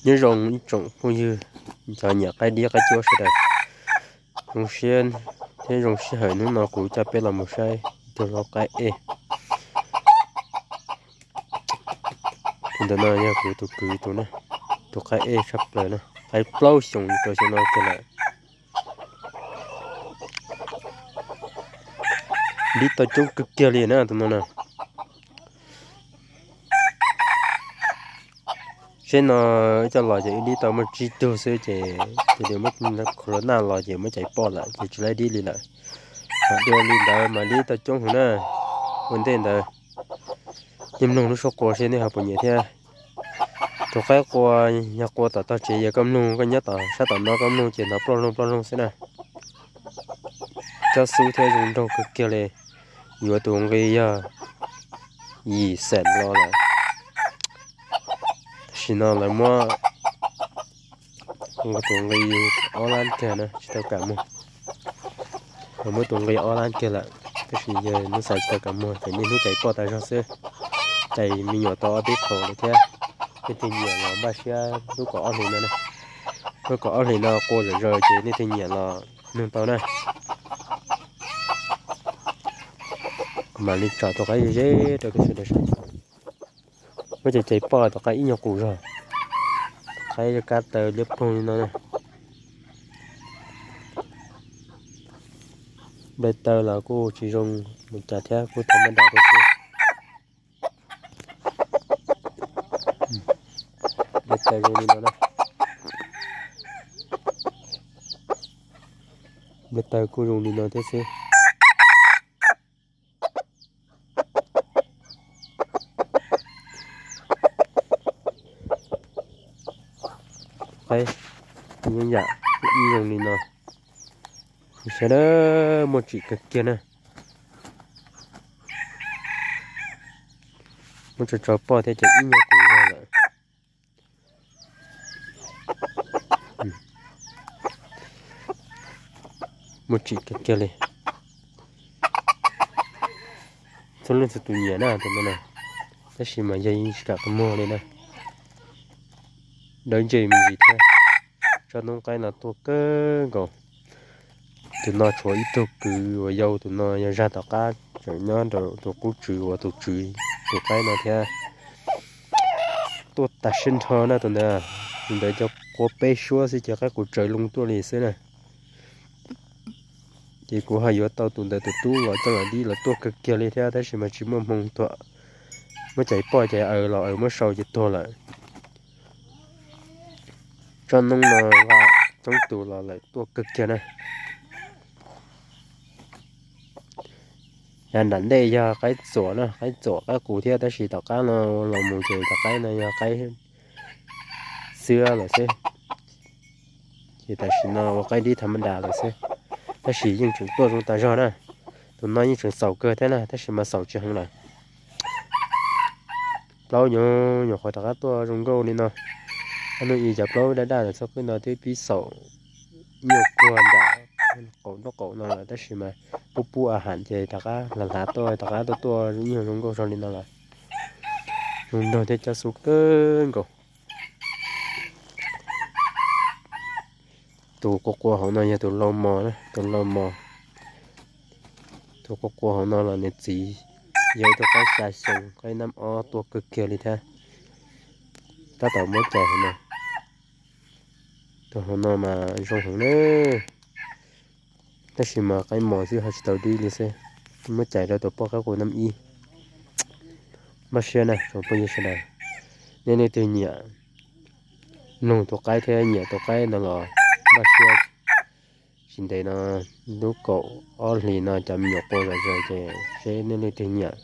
Nyob zoo ib tsoom phooj ywg cov nyiam qaib dib qaib cuab sawv daws, zoo siab thiab zoo sij hawm hnub no kuv coj peb los mus saib ib tug lau qaib ej. Tus ntawm no yog kuv tus kwv tus na, tus qaib ej tshaj plaws na, qaib plaub xyoos rau xyoo no kiag lawm. Dib tau coob kawg kiag li na tus no na. Seb no ib co los ces ib dib tau muaj tsib tug xwb ces cia li muab corona los ces muab caiv poj lawm ces tsis laib dib li lawm. Ho dua li ntawd mas dib tau coob heev na. Ua ntej ntawd nej mloog lub suab qua seb nej ho puas nyiam thiab. Tus qaib qua, yog qua tom tog tsev yog koj mloog, koj nyob tom sab tom no koj mloog ces hnov ploj loog ploj loog xwb na. Cob xub thiab zoo nraug kawg kiag li. Yuav tus nqi yog yim xees los lawm. Tam sim no lawv muab tus nqi ob lab kiag na tsis tau kam muag. Lawv muab tus nqi ob lab kiag lawm tab sis yog hnub xav tsis tau kam muag ces niaj hnub caiv poj tas zog xwb. Caiv me nyuam tau ob peb qhov lawm thiab. Nej twg nyiam los npaj siab lub kaum ob hlis no na. Lub kaum ob hlis no qua zom zaws ces nej twg nyiam los nug tau na. Kuv mam li tsom tus qaib ze ze rau peb sawv daws saib. Muab caiv caiv poj tom qab ib nyuag qus zog. Qaib kab taw liab ploog li no na. Nplej taw los kuj tsis zoo mus cas thiab, kuj tau mab dam rau xwb. Nplej taw zoo li no na. Nplej taw kuj zoo li no thiab xwb. Qaib yeeb yam ib zoo li no, sawv daws muaj tsim kawg kiag na. Muab tso tso poj thiab ces ib nyuag qus zog lawm. Muaj tsim kawg kiag li. Txhua leej txhua tus nyiam na tus no na, tab sis mas yog yeej tsis kam qhov muag li na. Dawb ntseg me ntsis thiab. Tsob noob qaib no tuaj kawg nkaus. Tus no tshuav ib tug kwv uas yau, tus no yog zaj tom qab tseem nyob rau tus qub tswv uas tus tswv tus qaib no thiab. Tuaj tas siab nrho na tus ntawd. Tus ntawd cov qua peb suab xwb ces qaib qus tsaws loo tuaj li xwb na. Ces kuv ho yuav tau tus ntawd tus tub los coj los dib los tuaj kawg kiag li thiab tab sis mas tsis muaj hmoo tuag. Muab caiv poj ces aws los aws, muab sau ces tuag lawm. Tsob noob no nqa coob tus los lawm tuaj kawg kiag na. Yav nram ntej yog qaib txuam na, qaib txuam qaib qus thiab tab sis tom qab no los mus ces tom qaib no yog qaib xwb lawm xwb. Ces tam sim no ua qaib dib tham ma das lawm xwb, tab sis yeej tseem tuaj zoo tas zog na. Tus no yeej tseem xaus kawg thiab na tab sis mas xaus tsis heev lawm. Plaub nyuam qhuav rov qab tuaj zoo nkauj li no. Ob hnub ib cov plaub daj daj lawm txhob qwb no twb pib xaus nyuag kuag nram qaum nraub qaum no lawm tab sis mas pub pub a ham ces rov qab hlav hlav tuaj rov qab tuaj tuaj nyuag zoo nkauj zog li no lawm. Zoo nraug thiab cob xub kawg nkaus. Tus qua qua hauv no yog tus lau mos na, tus lau mos. Tus qua qua hauv no los niam txiv yog ib tug qaib xya xyoo, qaib nab ob tuaj kawg kiag li thiab. Tab tom muab cais hauv no. Tus hauv no mas zoo heev na, tab sis mas qaib mos xwb ho tsis tau dib li xwb. Muab cais rau tus poj qaib qus nab ib. Npaj siab na tsoom phooj ywg sawv daws, nej leej twg nyiam mloog tus qaib thiab nyiam tus qaib no los npaj siab. Tsis ntev no lub kaum ob hlis no cov me nyuam qua zom zaws ces seb nej leej twg nyiam,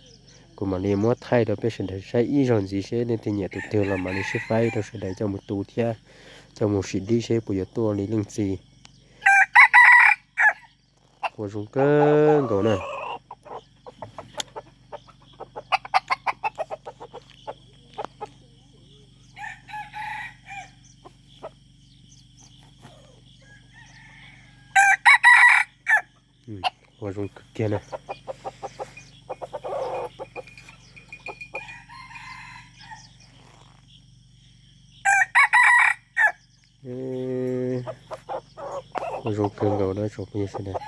kuv mam li muab thaij rau peb sawv daws saib ib zaug ntxiv seb nej leej twg nyiam tus twg los mam li sib faib rau sawv daws coj mus tu thiab coj mus sim dib seb puas yuav tuaj li leej txiv. Qua zoo kawg nkaus na. Qua zoo kawg kiag na. Zoo kawg nkaus na tsoom phooj ywg sawv daws.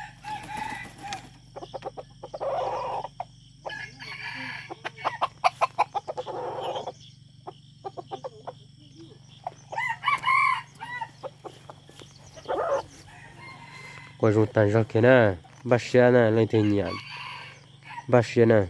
Quas zoo tag zog kiag na. Npaj siab na, leej twg nyiam npaj siab na.